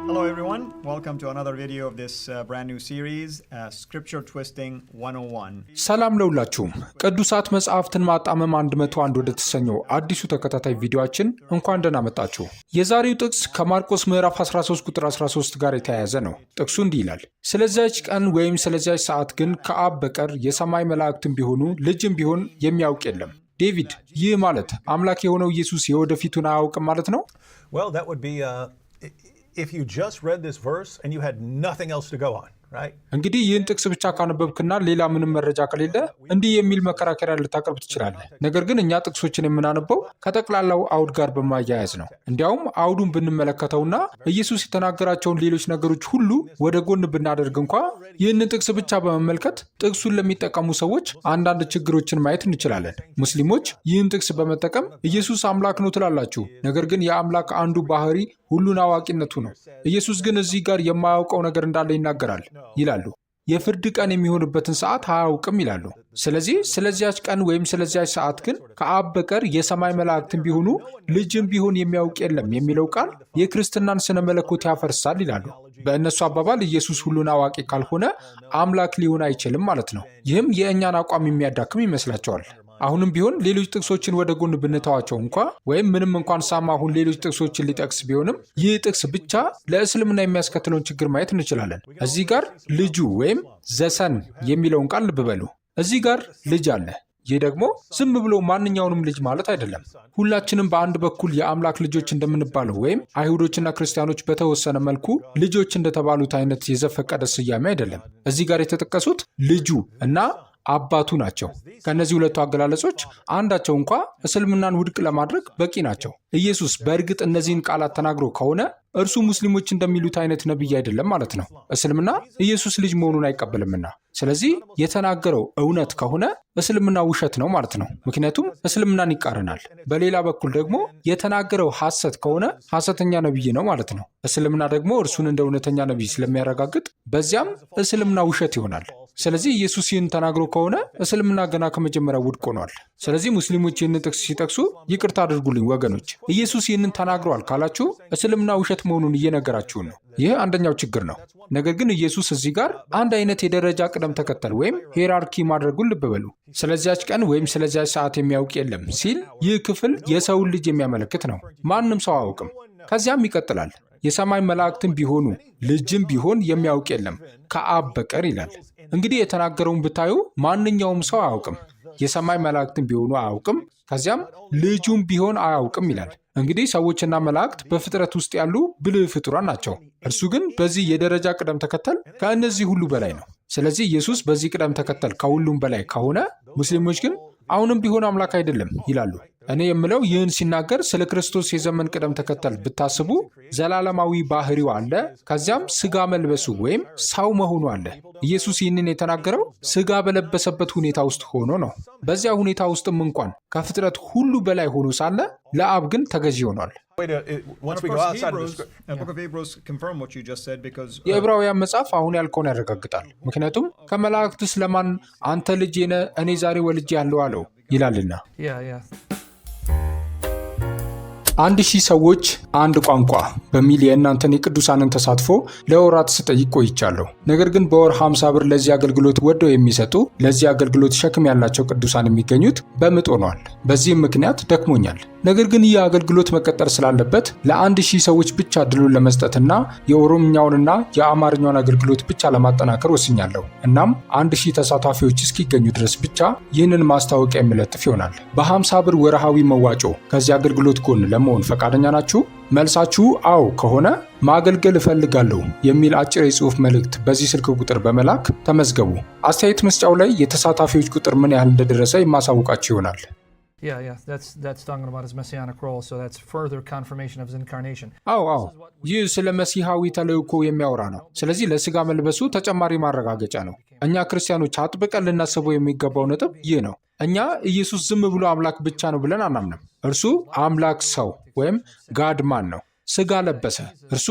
Hello, everyone. Welcome to another video of this brand new series, Scripture Twisting 101. ሰላም ለሁላችሁም። ቅዱሳት መጽሐፍትን ማጣመም 101 ወደ ተሰኘው አዲሱ ተከታታይ ቪዲዮአችን እንኳን ደህና መጣችሁ። የዛሬው ጥቅስ ከማርቆስ ምዕራፍ 13 ቁጥር 13 ጋር የተያያዘ ነው። ጥቅሱ እንዲህ ይላል፣ "ስለዚያች ቀን ወይም ስለዚያች ሰዓት ግን ከአብ በቀር የሰማይ መላእክትም ቢሆኑ ልጅም ቢሆን የሚያውቅ የለም።" ዴቪድ፣ ይህ ማለት አምላክ የሆነው ኢየሱስ የወደፊቱን አያውቅም ማለት ነው? Well, that would be if you just read this verse and you had nothing else to go on, right? እንግዲህ ይህን ጥቅስ ብቻ ካነበብክና ሌላ ምንም መረጃ ከሌለ እንዲህ የሚል መከራከሪያ ልታቀርብ ትችላለህ። ነገር ግን እኛ ጥቅሶችን የምናነበው ከጠቅላላው አውድ ጋር በማያያዝ ነው። እንዲያውም አውዱን ብንመለከተውና ኢየሱስ የተናገራቸውን ሌሎች ነገሮች ሁሉ ወደ ጎን ብናደርግ እንኳ ይህንን ጥቅስ ብቻ በመመልከት ጥቅሱን ለሚጠቀሙ ሰዎች አንዳንድ ችግሮችን ማየት እንችላለን። ሙስሊሞች ይህን ጥቅስ በመጠቀም ኢየሱስ አምላክ ነው ትላላችሁ፣ ነገር ግን የአምላክ አንዱ ባህሪ ሁሉን አዋቂነቱ ነው። ኢየሱስ ግን እዚህ ጋር የማያውቀው ነገር እንዳለ ይናገራል ይላሉ። የፍርድ ቀን የሚሆንበትን ሰዓት አያውቅም ይላሉ። ስለዚህ ስለዚያች ቀን ወይም ስለዚያች ሰዓት ግን ከአብ በቀር የሰማይ መላእክትም ቢሆኑ ልጅም ቢሆን የሚያውቅ የለም የሚለው ቃል የክርስትናን ስነ መለኮት ያፈርሳል ይላሉ። በእነሱ አባባል ኢየሱስ ሁሉን አዋቂ ካልሆነ አምላክ ሊሆን አይችልም ማለት ነው። ይህም የእኛን አቋም የሚያዳክም ይመስላቸዋል። አሁንም ቢሆን ሌሎች ጥቅሶችን ወደ ጎን ብንተዋቸው እንኳ ወይም ምንም እንኳን ሳም አሁን ሌሎች ጥቅሶችን ሊጠቅስ ቢሆንም ይህ ጥቅስ ብቻ ለእስልምና የሚያስከትለውን ችግር ማየት እንችላለን። እዚህ ጋር ልጁ ወይም the son የሚለውን ቃል ልብ በሉ። እዚህ ጋር ልጅ አለ። ይህ ደግሞ ዝም ብሎ ማንኛውንም ልጅ ማለት አይደለም። ሁላችንም በአንድ በኩል የአምላክ ልጆች እንደምንባለው ወይም አይሁዶችና ክርስቲያኖች በተወሰነ መልኩ ልጆች እንደተባሉት አይነት የዘፈቀደ ስያሜ አይደለም። እዚህ ጋር የተጠቀሱት ልጁ እና አባቱ ናቸው። ከእነዚህ ሁለቱ አገላለጾች አንዳቸው እንኳ እስልምናን ውድቅ ለማድረግ በቂ ናቸው። ኢየሱስ በእርግጥ እነዚህን ቃላት ተናግሮ ከሆነ እርሱ ሙስሊሞች እንደሚሉት አይነት ነቢይ አይደለም ማለት ነው። እስልምና ኢየሱስ ልጅ መሆኑን አይቀበልምና። ስለዚህ የተናገረው እውነት ከሆነ እስልምና ውሸት ነው ማለት ነው። ምክንያቱም እስልምናን ይቃረናል። በሌላ በኩል ደግሞ የተናገረው ሐሰት ከሆነ ሐሰተኛ ነቢይ ነው ማለት ነው። እስልምና ደግሞ እርሱን እንደ እውነተኛ ነቢይ ስለሚያረጋግጥ በዚያም እስልምና ውሸት ይሆናል። ስለዚህ ኢየሱስ ይህን ተናግሮ ከሆነ እስልምና ገና ከመጀመሪያው ውድቅ ሆኗል። ስለዚህ ሙስሊሞች ይህንን ጥቅስ ሲጠቅሱ፣ ይቅርታ አድርጉልኝ ወገኖች፣ ኢየሱስ ይህንን ተናግሯል ካላችሁ እስልምና ውሸት መሆኑን እየነገራችሁን ነው። ይህ አንደኛው ችግር ነው። ነገር ግን ኢየሱስ እዚህ ጋር አንድ አይነት የደረጃ ቅደም ተከተል ወይም hierarchy ማድረጉን ልብ በሉ። ስለዚያች ቀን ወይም ስለዚያች ሰዓት የሚያውቅ የለም ሲል ይህ ክፍል የሰውን ልጅ የሚያመለክት ነው። ማንም ሰው አያውቅም። ከዚያም ይቀጥላል። የሰማይ መላእክትም ቢሆኑ ልጅም ቢሆን የሚያውቅ የለም ከአብ በቀር ይላል። እንግዲህ የተናገረውን ብታዩ ማንኛውም ሰው አያውቅም። የሰማይ መላእክትም ቢሆኑ አያውቅም። ከዚያም ልጁም ቢሆን አያውቅም ይላል። እንግዲህ ሰዎችና መላእክት በፍጥረት ውስጥ ያሉ ብልህ ፍጡራን ናቸው። እርሱ ግን በዚህ የደረጃ ቅደም ተከተል ከእነዚህ ሁሉ በላይ ነው። ስለዚህ ኢየሱስ በዚህ ቅደም ተከተል ከሁሉም በላይ ከሆነ ሙስሊሞች ግን አሁንም ቢሆን አምላክ አይደለም ይላሉ። እኔ የምለው ይህን ሲናገር ስለ ክርስቶስ የዘመን ቅደም ተከተል ብታስቡ ዘላለማዊ ባህሪው አለ፣ ከዚያም ስጋ መልበሱ ወይም ሰው መሆኑ አለ። ኢየሱስ ይህንን የተናገረው ስጋ በለበሰበት ሁኔታ ውስጥ ሆኖ ነው። በዚያ ሁኔታ ውስጥም እንኳን ከፍጥረት ሁሉ በላይ ሆኖ ሳለ ለአብ ግን ተገዢ ሆኗል። Wait, And once of we go course, outside of the Hebrews, script. Book of Hebrews confirm what you just said because የዕብራውያን መጽሐፍ አሁን ያልከውን ያረጋግጣል። ምክንያቱም ከመላእክትስ ለማን አንተ ልጄ ነህ፣ እኔ ዛሬ ወልጄሃለሁ አለው ይላልና። 1,000 ሰዎች አንድ ቋንቋ በሚል የእናንተን የቅዱሳንን ተሳትፎ ለወራት ስጠይቅ ቆይቻለሁ። ነገር ግን በወር 50 ብር ለዚህ አገልግሎት ወደው የሚሰጡ፣ ለዚህ አገልግሎት ሸክም ያላቸው ቅዱሳን የሚገኙት በምጥ ሆኗል። በዚህም ምክንያት ደክሞኛል። ነገር ግን ይህ አገልግሎት መቀጠል ስላለበት ለ1,000 ሰዎች ብቻ እድሉን ለመስጠትና የኦሮምኛውንና የአማርኛውን አገልግሎት ብቻ ለማጠናከር ወስኛለሁ። እናም 1,000 ተሳታፊዎች እስኪገኙ ድረስ ብቻ ይህንን ማስታወቂያ የሚለጥፍ ይሆናል። በ50 ብር ወርሃዊ መዋጮ ከዚህ አገልግሎት ጎን ለመሆን ፈቃደኛ ናችሁ? መልሳችሁ አዎ ከሆነ ማገልገል እፈልጋለሁ የሚል አጭር የጽሑፍ መልእክት በዚህ ስልክ ቁጥር በመላክ ተመዝገቡ። አስተያየት መስጫው ላይ የተሳታፊዎች ቁጥር ምን ያህል እንደደረሰ የማሳውቃችሁ ይሆናል። Yeah. That's talking about his messianic role, so that's further confirmation of his incarnation. አዎ፣ ይህ ስለ መሲሐዊ ተልእኮ የሚያወራ ነው። ስለዚህ ለስጋ መልበሱ ተጨማሪ ማረጋገጫ ነው። እኛ ክርስቲያኖች አጥብቀን ልናስበው የሚገባው ነጥብ ይህ ነው። እኛ ኢየሱስ ዝም ብሎ አምላክ ብቻ ነው ብለን አናምንም። እርሱ አምላክ ሰው ወይም God man ነው። ስጋ ለበሰ። እርሱ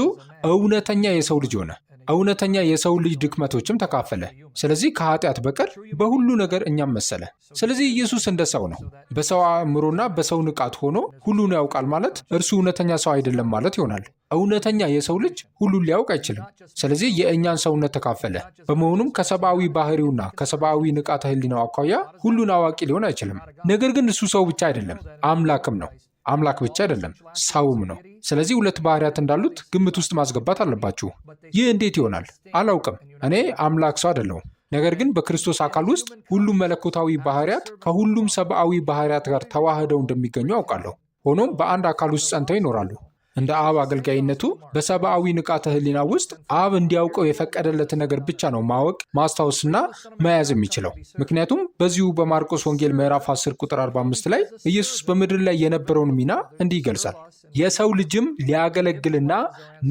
እውነተኛ የሰው ልጅ ሆነ። እውነተኛ የሰው ልጅ ድክመቶችም ተካፈለ። ስለዚህ ከኃጢአት በቀር በሁሉ ነገር እኛም መሰለ። ስለዚህ ኢየሱስ እንደ ሰው ነው። በሰው አእምሮና በሰው ንቃት ሆኖ ሁሉን ያውቃል ማለት እርሱ እውነተኛ ሰው አይደለም ማለት ይሆናል። እውነተኛ የሰው ልጅ ሁሉን ሊያውቅ አይችልም። ስለዚህ የእኛን ሰውነት ተካፈለ። በመሆኑም ከሰብአዊ ባህሪውና ከሰብአዊ ንቃተ ሕሊናው አኳያ ሁሉን አዋቂ ሊሆን አይችልም። ነገር ግን እሱ ሰው ብቻ አይደለም፣ አምላክም ነው። አምላክ ብቻ አይደለም፣ ሰውም ነው። ስለዚህ ሁለት ባህሪያት እንዳሉት ግምት ውስጥ ማስገባት አለባችሁ። ይህ እንዴት ይሆናል? አላውቅም። እኔ አምላክ ሰው አይደለሁም። ነገር ግን በክርስቶስ አካል ውስጥ ሁሉም መለኮታዊ ባህሪያት ከሁሉም ሰብአዊ ባህሪያት ጋር ተዋህደው እንደሚገኙ አውቃለሁ። ሆኖም በአንድ አካል ውስጥ ጸንተው ይኖራሉ። እንደ አብ አገልጋይነቱ በሰብአዊ ንቃተ ሕሊና ውስጥ አብ እንዲያውቀው የፈቀደለትን ነገር ብቻ ነው ማወቅ፣ ማስታወስና መያዝ የሚችለው። ምክንያቱም በዚሁ በማርቆስ ወንጌል ምዕራፍ 10 ቁጥር 45 ላይ ኢየሱስ በምድር ላይ የነበረውን ሚና እንዲህ ይገልጻል። የሰው ልጅም ሊያገለግልና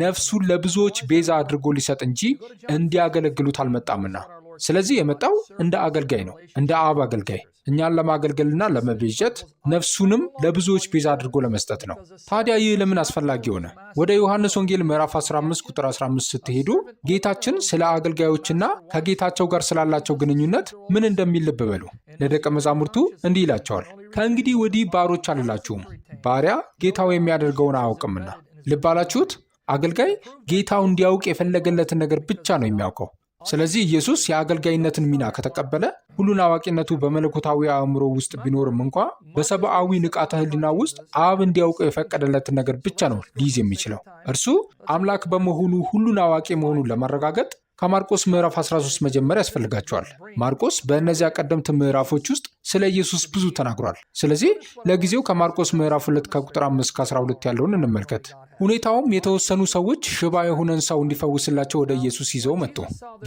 ነፍሱን ለብዙዎች ቤዛ አድርጎ ሊሰጥ እንጂ እንዲያገለግሉት አልመጣምና። ስለዚህ የመጣው እንደ አገልጋይ ነው፣ እንደ አብ አገልጋይ እኛን ለማገልገልና ለመቤዠት ነፍሱንም ለብዙዎች ቤዛ አድርጎ ለመስጠት ነው። ታዲያ ይህ ለምን አስፈላጊ ሆነ? ወደ ዮሐንስ ወንጌል ምዕራፍ 15 ቁጥር 15 ስትሄዱ ጌታችን ስለ አገልጋዮችና ከጌታቸው ጋር ስላላቸው ግንኙነት ምን እንደሚል ልብ በሉ። ለደቀ መዛሙርቱ እንዲህ ይላቸዋል፣ ከእንግዲህ ወዲህ ባሮች አልላችሁም፣ ባሪያ ጌታው የሚያደርገውን አያውቅምና። ልብ አላችሁት? አገልጋይ ጌታው እንዲያውቅ የፈለገለትን ነገር ብቻ ነው የሚያውቀው። ስለዚህ ኢየሱስ የአገልጋይነትን ሚና ከተቀበለ ሁሉን አዋቂነቱ በመለኮታዊ አእምሮ ውስጥ ቢኖርም እንኳ በሰብአዊ ንቃተ ሕሊና ውስጥ አብ እንዲያውቀው የፈቀደለትን ነገር ብቻ ነው ሊይዝ የሚችለው። እርሱ አምላክ በመሆኑ ሁሉን አዋቂ መሆኑን ለማረጋገጥ ከማርቆስ ምዕራፍ 13 መጀመር ያስፈልጋቸዋል። ማርቆስ በእነዚያ ቀደምት ምዕራፎች ውስጥ ስለ ኢየሱስ ብዙ ተናግሯል። ስለዚህ ለጊዜው ከማርቆስ ምዕራፍ 2 ከቁጥር 5 እስከ 12 ያለውን እንመልከት። ሁኔታውም የተወሰኑ ሰዎች ሽባ የሆነን ሰው እንዲፈውስላቸው ወደ ኢየሱስ ይዘው መጡ።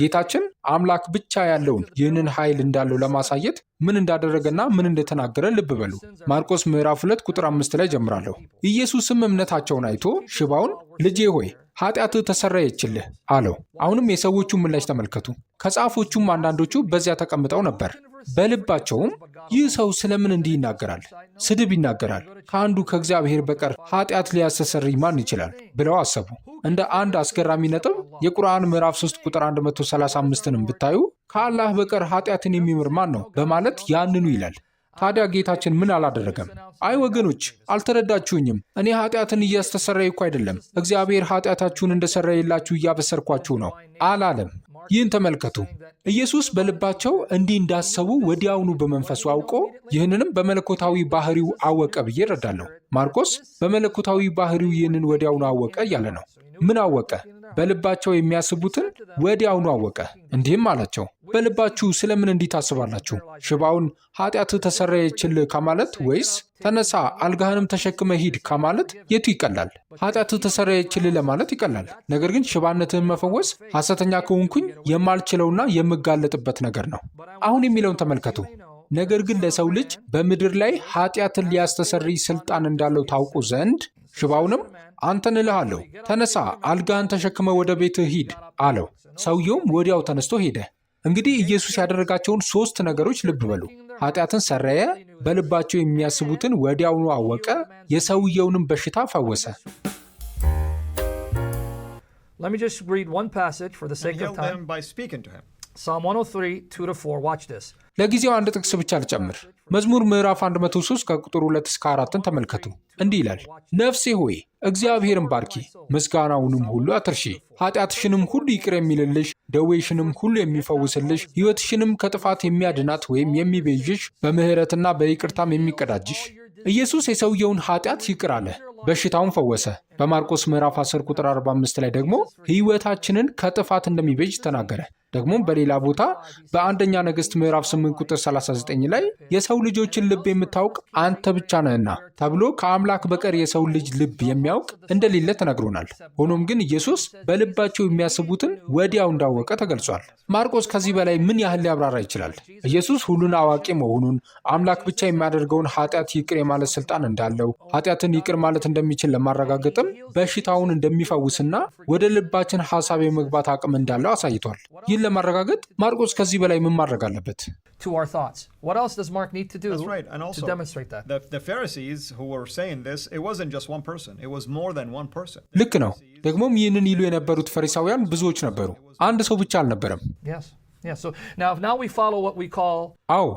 ጌታችን አምላክ ብቻ ያለውን ይህንን ኃይል እንዳለው ለማሳየት ምን እንዳደረገና ምን እንደተናገረ ልብ በሉ። ማርቆስ ምዕራፍ 2 ቁጥር 5 ላይ ጀምራለሁ። ኢየሱስም እምነታቸውን አይቶ ሽባውን ልጄ ሆይ ኃጢአትህ ተሰረየችልህ አለው። አሁንም የሰዎቹን ምላሽ ተመልከቱ። ከጻፎቹም አንዳንዶቹ በዚያ ተቀምጠው ነበር። በልባቸውም ይህ ሰው ስለምን እንዲህ ይናገራል? ስድብ ይናገራል። ከአንዱ ከእግዚአብሔር በቀር ኃጢአት ሊያስተሰርይ ማን ይችላል? ብለው አሰቡ። እንደ አንድ አስገራሚ ነጥብ የቁርአን ምዕራፍ 3 ቁጥር 135ንም ብታዩ ከአላህ በቀር ኃጢአትን የሚምር ማን ነው በማለት ያንኑ ይላል። ታዲያ ጌታችን ምን አላደረገም? አይ ወገኖች አልተረዳችሁኝም። እኔ ኃጢአትን እያስተሰረይኩ አይደለም፣ እግዚአብሔር ኃጢአታችሁን እንደሰረየላችሁ እያበሰርኳችሁ ነው አላለም። ይህን ተመልከቱ። ኢየሱስ በልባቸው እንዲህ እንዳሰቡ ወዲያውኑ በመንፈሱ አውቆ ይህንንም በመለኮታዊ ባህሪው አወቀ ብዬ እረዳለሁ። ማርቆስ በመለኮታዊ ባህሪው ይህንን ወዲያውኑ አወቀ እያለ ነው። ምን አወቀ? በልባቸው የሚያስቡትን ወዲያውኑ አወቀ። እንዲህም አላቸው፣ በልባችሁ ስለምን እንዲህ ታስባላችሁ? ሽባውን ኃጢአትህ ተሰረየችልህ ከማለት ወይስ ተነሳ አልጋህንም ተሸክመ ሂድ ከማለት የቱ ይቀላል? ኃጢአትህ ተሰረየችልህ ለማለት ይቀላል። ነገር ግን ሽባነትህን መፈወስ ሐሰተኛ ከሆንኩኝ የማልችለውና የምጋለጥበት ነገር ነው። አሁን የሚለውን ተመልከቱ። ነገር ግን ለሰው ልጅ በምድር ላይ ኃጢአትን ሊያስተሰርይ ስልጣን እንዳለው ታውቁ ዘንድ ሽባውንም አንተን እልሃለሁ ተነሳ፣ አልጋህን ተሸክመ ወደ ቤትህ ሂድ አለው። ሰውየውም ወዲያው ተነስቶ ሄደ። እንግዲህ ኢየሱስ ያደረጋቸውን ሦስት ነገሮች ልብ በሉ። ኃጢአትን ሰረየ፣ በልባቸው የሚያስቡትን ወዲያውኑ አወቀ፣ የሰውየውንም በሽታ ፈወሰ። Let me just read one passage for the And sake of healed time. him by speaking to him. Psalm 103, 2-4. Watch this. ለጊዜው አንድ ጥቅስ ብቻ ልጨምር። መዝሙር ምዕራፍ 103 ከቁጥር 2 እስከ 4ን ተመልከቱ። እንዲህ ይላል፣ ነፍሴ ሆይ እግዚአብሔርን ባርኪ፣ ምስጋናውንም ሁሉ አትርሺ። ኃጢአትሽንም ሁሉ ይቅር የሚልልሽ፣ ደዌሽንም ሁሉ የሚፈውስልሽ፣ ሕይወትሽንም ከጥፋት የሚያድናት ወይም የሚቤዥሽ፣ በምሕረትና በይቅርታም የሚቀዳጅሽ። ኢየሱስ የሰውየውን ኃጢአት ይቅር አለ፣ በሽታውን ፈወሰ። በማርቆስ ምዕራፍ 10 ቁጥር 45 ላይ ደግሞ ሕይወታችንን ከጥፋት እንደሚቤዥ ተናገረ። ደግሞም በሌላ ቦታ በአንደኛ ነገሥት ምዕራፍ 8 ቁጥር 39 ላይ የሰው ልጆችን ልብ የምታውቅ አንተ ብቻ ነህና ተብሎ ከአምላክ በቀር የሰው ልጅ ልብ የሚያውቅ እንደሌለ ተነግሮናል። ሆኖም ግን ኢየሱስ በልባቸው የሚያስቡትን ወዲያው እንዳወቀ ተገልጿል። ማርቆስ ከዚህ በላይ ምን ያህል ሊያብራራ ይችላል? ኢየሱስ ሁሉን አዋቂ መሆኑን፣ አምላክ ብቻ የሚያደርገውን ኃጢአት ይቅር የማለት ስልጣን እንዳለው፣ ኃጢአትን ይቅር ማለት እንደሚችል ለማረጋገጥም በሽታውን እንደሚፈውስና ወደ ልባችን ሐሳብ የመግባት አቅም እንዳለው አሳይቷል። ይህን ለማረጋገጥ ማርቆስ ከዚህ በላይ ምን ማድረግ አለበት? to our thoughts. What else does Mark need to do That's right. And also, to demonstrate that? The Pharisees who were saying this, it wasn't just one person, it was more than one person. ልክ ነው። ደግሞም ይህንን ይሉ የነበሩት ፈሪሳውያን ብዙዎች ነበሩ፣ አንድ ሰው ብቻ አልነበረም። Yes. Yeah. So now, if now we follow what we call አዎ፣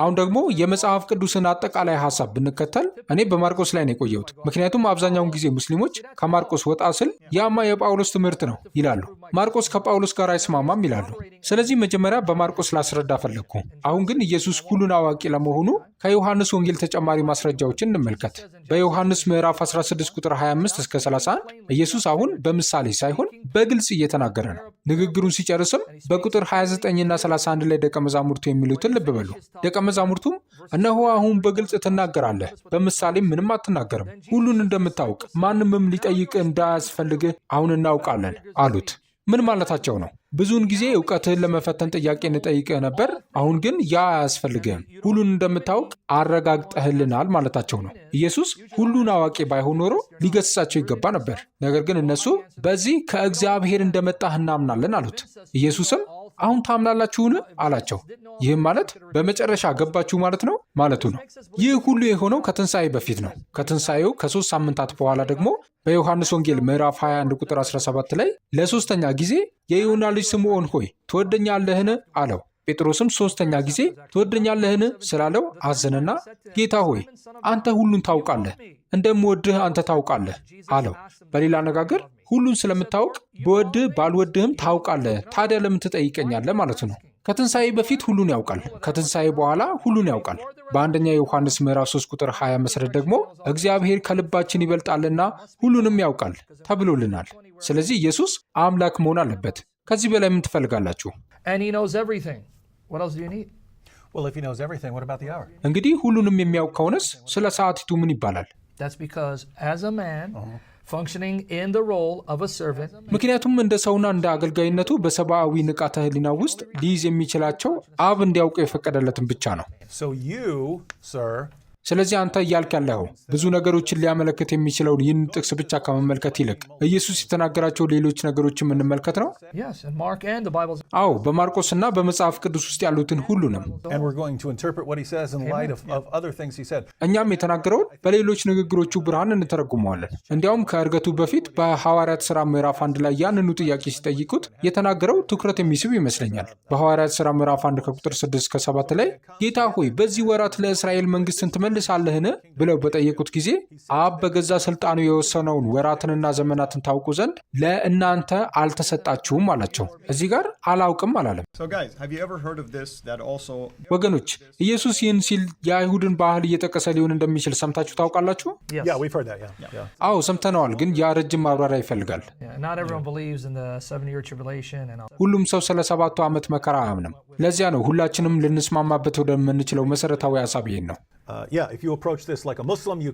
አሁን ደግሞ የመጽሐፍ ቅዱስን አጠቃላይ ሐሳብ ብንከተል፣ እኔ በማርቆስ ላይ ነው የቆየሁት። ምክንያቱም አብዛኛውን ጊዜ ሙስሊሞች ከማርቆስ ወጣ ስል ያማ የጳውሎስ ትምህርት ነው ይላሉ። ማርቆስ ከጳውሎስ ጋር አይስማማም ይላሉ። ስለዚህ መጀመሪያ በማርቆስ ላስረዳ ፈለግኩ። አሁን ግን ኢየሱስ ሁሉን አዋቂ ለመሆኑ ከዮሐንስ ወንጌል ተጨማሪ ማስረጃዎችን እንመልከት። በዮሐንስ ምዕራፍ 16 ቁጥር 25 እስከ 31 ኢየሱስ አሁን በምሳሌ ሳይሆን በግልጽ እየተናገረ ነው። ንግግሩን ሲጨርስም በቁጥር 29ና 31 ላይ ደቀ መዛሙርቱ የሚሉትን ልብ በሉ። ደቀ መዛሙርቱም እነሆ አሁን በግልጽ ትናገራለህ፣ በምሳሌም ምንም አትናገርም። ሁሉን እንደምታውቅ ማንምም ሊጠይቅህ እንዳያስፈልግህ አሁን እናውቃለን አሉት። ምን ማለታቸው ነው? ብዙውን ጊዜ እውቀትህን ለመፈተን ጥያቄ እንጠይቅህ ነበር። አሁን ግን ያ አያስፈልግህም፣ ሁሉን እንደምታውቅ አረጋግጠህልናል ማለታቸው ነው። ኢየሱስ ሁሉን አዋቂ ባይሆን ኖሮ ሊገስጻቸው ይገባ ነበር። ነገር ግን እነሱ በዚህ ከእግዚአብሔር እንደመጣህ እናምናለን አሉት። ኢየሱስም አሁን ታምናላችሁን አላቸው። ይህም ማለት በመጨረሻ ገባችሁ ማለት ነው ማለቱ ነው። ይህ ሁሉ የሆነው ከትንሣኤ በፊት ነው። ከትንሣኤው ከ3 ሳምንታት በኋላ ደግሞ በዮሐንስ ወንጌል ምዕራፍ 21 ቁጥር 17 ላይ ለሶስተኛ ጊዜ የዮና ልጅ ስምዖን ሆይ ትወደኛለህን አለው። ጴጥሮስም ሶስተኛ ጊዜ ትወደኛለህን ስላለው አዘነና ጌታ ሆይ፣ አንተ ሁሉን ታውቃለህ፣ እንደምወድህ አንተ ታውቃለህ አለው። በሌላ አነጋገር ሁሉን ስለምታውቅ ብወድህ ባልወድህም ታውቃለህ፣ ታዲያ ለምን ትጠይቀኛለህ ማለቱ ነው። ከትንሣኤ በፊት ሁሉን ያውቃል፣ ከትንሣኤ በኋላ ሁሉን ያውቃል። በአንደኛ ዮሐንስ ምዕራፍ 3 ቁጥር 20 መሠረት ደግሞ እግዚአብሔር ከልባችን ይበልጣልና ሁሉንም ያውቃል ተብሎልናል። ስለዚህ ኢየሱስ አምላክ መሆን አለበት። ከዚህ በላይ ምን ትፈልጋላችሁ? And he knows everything. What else do you need? Well, if he knows everything, what about the hour? እንግዲህ ሁሉንም የሚያውቅ ከሆነስ ስለ ሰዓቲቱ ምን ይባላል? That's because as a man functioning in the role of a servant, ምክንያቱም እንደ ሰውና እንደ አገልጋይነቱ በሰብአዊ ንቃተ ሕሊና ውስጥ ሊይዝ የሚችላቸው አብ እንዲያውቀው የፈቀደለትን ብቻ ነው። So you, sir, ስለዚህ አንተ እያልክ ያለኸው ብዙ ነገሮችን ሊያመለክት የሚችለውን ይህን ጥቅስ ብቻ ከመመልከት ይልቅ ኢየሱስ የተናገራቸው ሌሎች ነገሮችን እንመልከት ነው? Yes, and Mark and the Bible's አዎ፣ በማርቆስና በመጽሐፍ ቅዱስ ውስጥ ያሉትን ሁሉንም። And we're going to interpret what he says in light of other things he said. እኛም የተናገረውን በሌሎች ንግግሮቹ ብርሃን እንተረጉመዋለን። እንዲያውም ከእርገቱ በፊት በሐዋርያት ሥራ ምዕራፍ 1 ላይ ያንኑ ጥያቄ ሲጠይቁት የተናገረው ትኩረት የሚስብ ይመስለኛል። በሐዋርያት ሥራ ምዕራፍ 1 ከቁጥር 6 እስከ 7 ላይ ጌታ ሆይ፣ በዚህ ወራት ለእስራኤል መንግስትን ትመልሳለህን ብለው በጠየቁት ጊዜ አብ በገዛ ስልጣኑ የወሰነውን ወራትንና ዘመናትን ታውቁ ዘንድ ለእናንተ አልተሰጣችሁም አላቸው። እዚህ ጋር አላውቅም አላለም። So, guys, have you ever heard of this? That also ወገኖች፣ ኢየሱስ ይህን ሲል የአይሁድን ባህል እየጠቀሰ ሊሆን እንደሚችል ሰምታችሁ ታውቃላችሁ? Yes. Yeah, we've heard that. Yeah. አዎ፣ ሰምተነዋል፣ ግን ያ ረጅም ማብራሪያ ይፈልጋል። Yeah, not everyone believes in the 7-year tribulation and all. ሁሉም ሰው ስለ ሰባቱ ዓመት መከራ አያምንም። ለዚያ ነው ሁላችንም ልንስማማበት ወደምንችለው መሰረታዊ ሀሳብ ይህን ነው። Yeah, if you approach this like a Muslim, you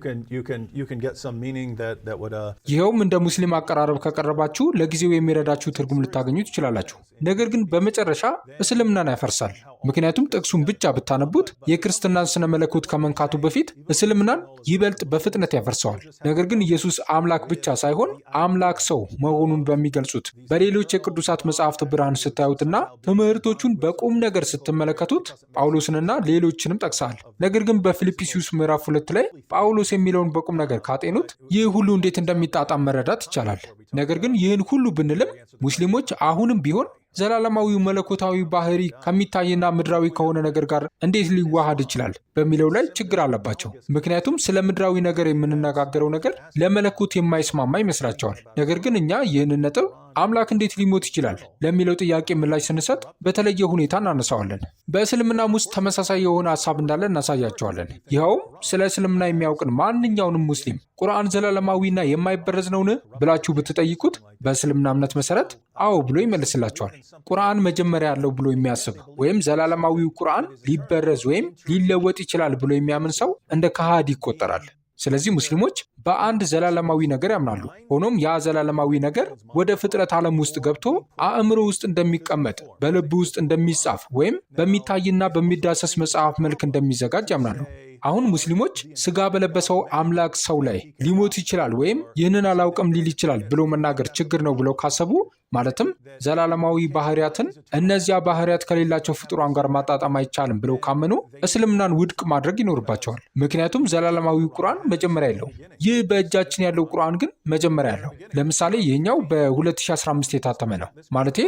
can get some meaning that would ይኸውም እንደ ሙስሊም አቀራረብ ከቀረባችሁ ለጊዜው የሚረዳችሁ ትርጉም ልታገኙ ትችላላችሁ። ነገር ግን በመጨረሻ እስልምናን ያፈርሳል። ምክንያቱም ጥቅሱን ብቻ ብታነቡት የክርስትናን ስነ መለኮት ከመንካቱ በፊት እስልምናን ይበልጥ በፍጥነት ያፈርሰዋል። ነገር ግን ኢየሱስ አምላክ ብቻ ሳይሆን አምላክ ሰው መሆኑን በሚገልጹት በሌሎች የቅዱሳት መጽሐፍት ብርሃን ስታዩትና ትምህርቶቹን በቁም ነገር ስትመለከቱት ጳውሎስንና ሌሎችንም ጠቅሰሃል። ነገር ግን በፊልጵስዩስ ምዕራፍ 2 ላይ ጳውሎስ የሚለውን በቁም ነገር ካጤኑት ይህ ሁሉ እንዴት እንደሚጣጣም መረዳት ይቻላል። ነገር ግን ይህን ሁሉ ብንልም ሙስሊሞች አሁንም ቢሆን ዘላለማዊው መለኮታዊ ባህሪ ከሚታይና ምድራዊ ከሆነ ነገር ጋር እንዴት ሊዋሃድ ይችላል በሚለው ላይ ችግር አለባቸው። ምክንያቱም ስለ ምድራዊ ነገር የምንነጋገረው ነገር ለመለኮት የማይስማማ ይመስላቸዋል። ነገር ግን እኛ ይህንን ነጥብ አምላክ እንዴት ሊሞት ይችላል ለሚለው ጥያቄ ምላሽ ስንሰጥ በተለየ ሁኔታ እናነሳዋለን። በእስልምናም ውስጥ ተመሳሳይ የሆነ ሀሳብ እንዳለ እናሳያቸዋለን። ይኸውም ስለ እስልምና የሚያውቅን ማንኛውንም ሙስሊም ቁርአን ዘላለማዊና የማይበረዝ ነውን ብላችሁ ብትጠይቁት በእስልምና እምነት መሰረት አዎ ብሎ ይመልስላችኋል። ቁርአን መጀመሪያ አለው ብሎ የሚያስብ ወይም ዘላለማዊው ቁርአን ሊበረዝ ወይም ሊለወጥ ይችላል ብሎ የሚያምን ሰው እንደ ከሃዲ ይቆጠራል። ስለዚህ ሙስሊሞች በአንድ ዘላለማዊ ነገር ያምናሉ። ሆኖም ያ ዘላለማዊ ነገር ወደ ፍጥረት ዓለም ውስጥ ገብቶ አእምሮ ውስጥ እንደሚቀመጥ፣ በልብ ውስጥ እንደሚጻፍ ወይም በሚታይና በሚዳሰስ መጽሐፍ መልክ እንደሚዘጋጅ ያምናሉ። አሁን ሙስሊሞች ስጋ በለበሰው አምላክ ሰው ላይ ሊሞት ይችላል ወይም ይህንን አላውቅም ሊል ይችላል ብሎ መናገር ችግር ነው ብለው ካሰቡ፣ ማለትም ዘላለማዊ ባህሪያትን እነዚያ ባህሪያት ከሌላቸው ፍጡራን ጋር ማጣጣም አይቻልም ብለው ካመኑ እስልምናን ውድቅ ማድረግ ይኖርባቸዋል። ምክንያቱም ዘላለማዊ ቁርአን መጀመሪያ የለውም። ይህ በእጃችን ያለው ቁርአን ግን መጀመሪያ አለው። ለምሳሌ ይህኛው በ2015 የታተመ ነው። ማለቴ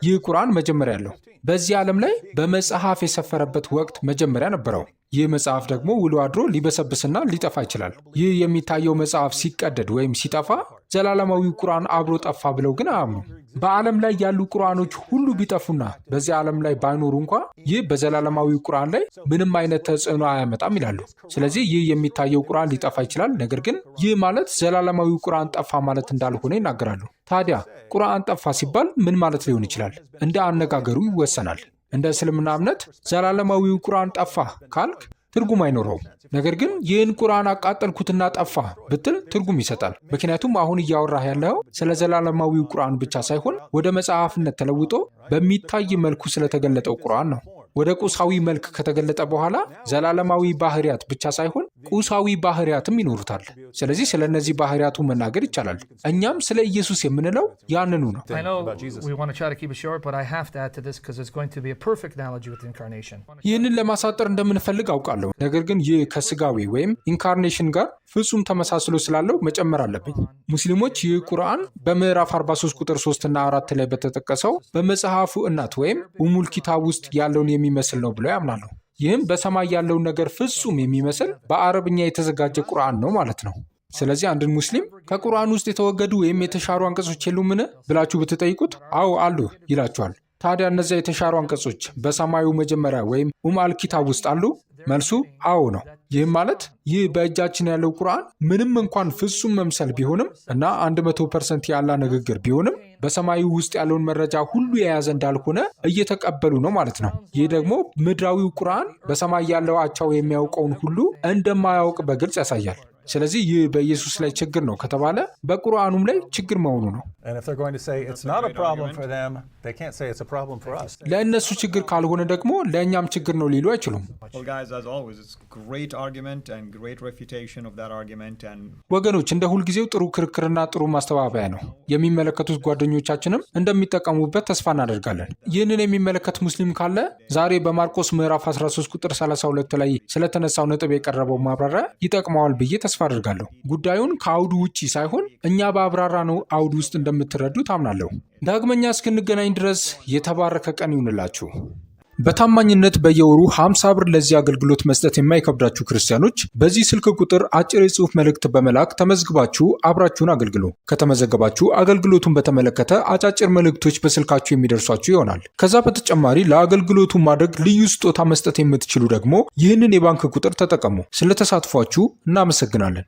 ይህ ቁርአን መጀመሪያ አለው። በዚህ ዓለም ላይ በመጽሐፍ የሰፈረበት ወቅት መጀመሪያ ነበረው። ይህ መጽሐፍ ደግሞ ውሎ አድሮ ሊበሰብስና ሊጠፋ ይችላል። ይህ የሚታየው መጽሐፍ ሲቀደድ ወይም ሲጠፋ ዘላለማዊ ቁርአን አብሮ ጠፋ ብለው ግን አያምኑም። በዓለም ላይ ያሉ ቁርአኖች ሁሉ ቢጠፉና በዚህ ዓለም ላይ ባይኖሩ እንኳ ይህ በዘላለማዊ ቁርአን ላይ ምንም አይነት ተጽዕኖ አያመጣም ይላሉ። ስለዚህ ይህ የሚታየው ቁርአን ሊጠፋ ይችላል፣ ነገር ግን ይህ ማለት ዘላለማዊ ቁርአን ጠፋ ማለት እንዳልሆነ ይናገራሉ። ታዲያ ቁርአን ጠፋ ሲባል ምን ማለት ሊሆን ይችላል? እንደ አነጋገሩ ይወሰናል። እንደ እስልምና እምነት ዘላለማዊው ቁርአን ጠፋ ካልክ ትርጉም አይኖረውም። ነገር ግን ይህን ቁርአን አቃጠልኩትና ጠፋ ብትል ትርጉም ይሰጣል። ምክንያቱም አሁን እያወራህ ያለው ስለ ዘላለማዊው ቁርአን ብቻ ሳይሆን ወደ መጽሐፍነት ተለውጦ በሚታይ መልኩ ስለተገለጠው ቁርአን ነው። ወደ ቁሳዊ መልክ ከተገለጠ በኋላ ዘላለማዊ ባህሪያት ብቻ ሳይሆን ቁሳዊ ባህሪያትም ይኖሩታል። ስለዚህ ስለ እነዚህ ባህሪያቱ መናገር ይቻላል። እኛም ስለ ኢየሱስ የምንለው ያንኑ ነው። I know about Jesus. We want to try to keep it short, but I have to add to this because it's going to be a perfect analogy with the incarnation. ይህንን ለማሳጠር እንደምንፈልግ አውቃለሁ። ነገር ግን ይህ ከስጋዌ ወይም incarnation ጋር ፍጹም ተመሳስሎ ስላለው መጨመር አለብኝ። ሙስሊሞች ይህ ቁርአን በምዕራፍ 43 ቁጥር 3 እና 4 ላይ በተጠቀሰው በመጽሐፉ እናት ወይም ኡሙል ኪታብ ውስጥ ያለውን የሚመስል ነው ብለው ያምናሉ። ይህም በሰማይ ያለውን ነገር ፍጹም የሚመስል በአረብኛ የተዘጋጀ ቁርአን ነው ማለት ነው። ስለዚህ አንድን ሙስሊም ከቁርአን ውስጥ የተወገዱ ወይም የተሻሩ አንቀጾች የሉምን ብላችሁ ብትጠይቁት አዎ አሉ ይላችኋል። ታዲያ እነዚያ የተሻሩ አንቀጾች በሰማዩ መጀመሪያ ወይም ኡም አልኪታብ ውስጥ አሉ? መልሱ አዎ ነው። ይህም ማለት ይህ በእጃችን ያለው ቁርአን ምንም እንኳን ፍጹም መምሰል ቢሆንም እና 100% የአላህ ንግግር ቢሆንም በሰማዩ ውስጥ ያለውን መረጃ ሁሉ የያዘ እንዳልሆነ እየተቀበሉ ነው ማለት ነው። ይህ ደግሞ ምድራዊው ቁርአን በሰማይ ያለው አቻው የሚያውቀውን ሁሉ እንደማያውቅ በግልጽ ያሳያል። ስለዚህ ይህ በኢየሱስ ላይ ችግር ነው ከተባለ በቁርአኑም ላይ ችግር መሆኑ ነው። And if they're going to say it's not a great problem argument. for them, they can't say it's a problem for us. ለእነሱ ችግር ካልሆነ ደግሞ ለእኛም ችግር ነው ሊሉ አይችሉም። Well, guys, as always, it's great argument and great refutation of that argument. And ወገኖች፣ እንደ ሁልጊዜው ጥሩ ክርክርና ጥሩ ማስተባበያ ነው። የሚመለከቱት ጓደኞቻችንም እንደሚጠቀሙበት ተስፋ እናደርጋለን። ይህንን የሚመለከት ሙስሊም ካለ ዛሬ በማርቆስ ምዕራፍ 13 ቁጥር 32 ላይ ስለተነሳው ነጥብ የቀረበው ማብራሪያ ይጠቅመዋል ብዬ ተስፋ አደርጋለሁ። ጉዳዩን ከአውዱ ውጪ ሳይሆን እኛ ባብራራነው አውድ ውስጥ እንደምትረዱት አምናለሁ። ዳግመኛ እስክንገናኝ ድረስ የተባረከ ቀን ይሁንላችሁ። በታማኝነት በየወሩ 50 ብር ለዚህ አገልግሎት መስጠት የማይከብዳችሁ ክርስቲያኖች በዚህ ስልክ ቁጥር አጭር የጽሑፍ መልእክት በመላክ ተመዝግባችሁ አብራችሁን አገልግሉ። ከተመዘገባችሁ አገልግሎቱን በተመለከተ አጫጭር መልእክቶች በስልካችሁ የሚደርሷችሁ ይሆናል። ከዛ በተጨማሪ ለአገልግሎቱ ማደግ ልዩ ስጦታ መስጠት የምትችሉ ደግሞ ይህንን የባንክ ቁጥር ተጠቀሙ። ስለተሳትፏችሁ እናመሰግናለን።